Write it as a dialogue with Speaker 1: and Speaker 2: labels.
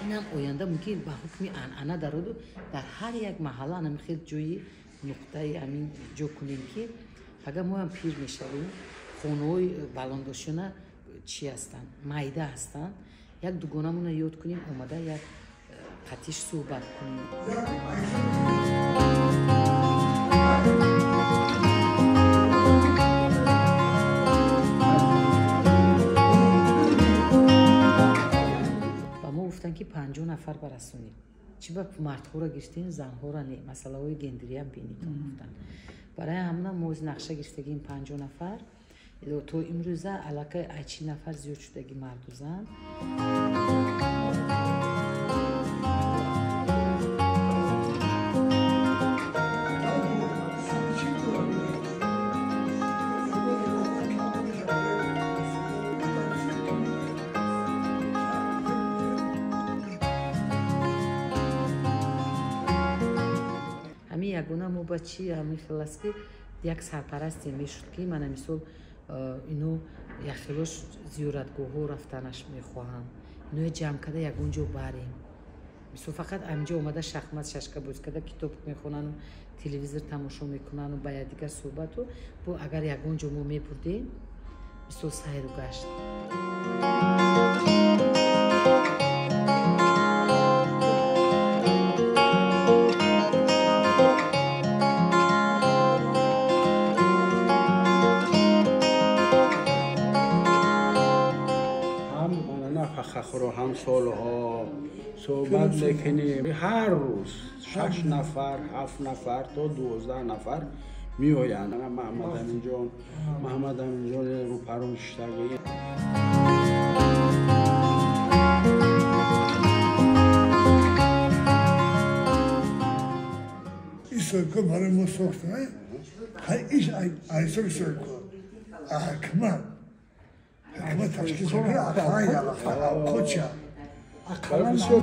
Speaker 1: Инам оянда мумкин ба ҳукми анъана дароду дар ҳар як маҳалла анам хел ҷои нуқтаи ҳамин ҷо кунем, ки агар моам пир мешавем, хонаҳои баландошёна чӣ ҳастанд, майда ҳастанд, як дугонамона ёд кунем, омада як қатиш суҳбат кунем. Ба мо гуфтанд, ки 50 нафар барасонед. Чӣ ба мардҳоро гирифтем, занҳоро не, масъалаҳои гендериам бинитон гуфтанд. Барои ҳамна мо нақша гирифтагим 50 нафар, то имрӯза аллакай ай 40 нафар зиёд шудаги марду зан. Ҳамин ягона мо ба чӣ ҳамин хел аст, ки як сарпарасте мешуд, ки мана мисол ино яхелош зиёратгоҳҳо рафтанаш мехоҳанд, иное ҷамъ карда ягон ҷо барем. Мисол фақат ҳаминҷо омада шахмат шашка боз карда китоб мехонану телевизор тамошо мекунану ба якдигар суҳбату бо агар ягон ҷо мо мебурдем, мисол сайру гашт.
Speaker 2: Ҳам нафақахӯро ҳам солҳо суҳбат мекунем. Ҳар рӯз 6 нафар, 7 нафар то 12 нафар меоянд. Маҳмадаминҷон, Маҳмадаминҷон рӯпарӯ шиштагӣ.
Speaker 3: Ин соҳибкор барои мо сохта, иш айсои соҳибкор ҳакмат ҳакмат ташкил коча.
Speaker 2: Бисёр.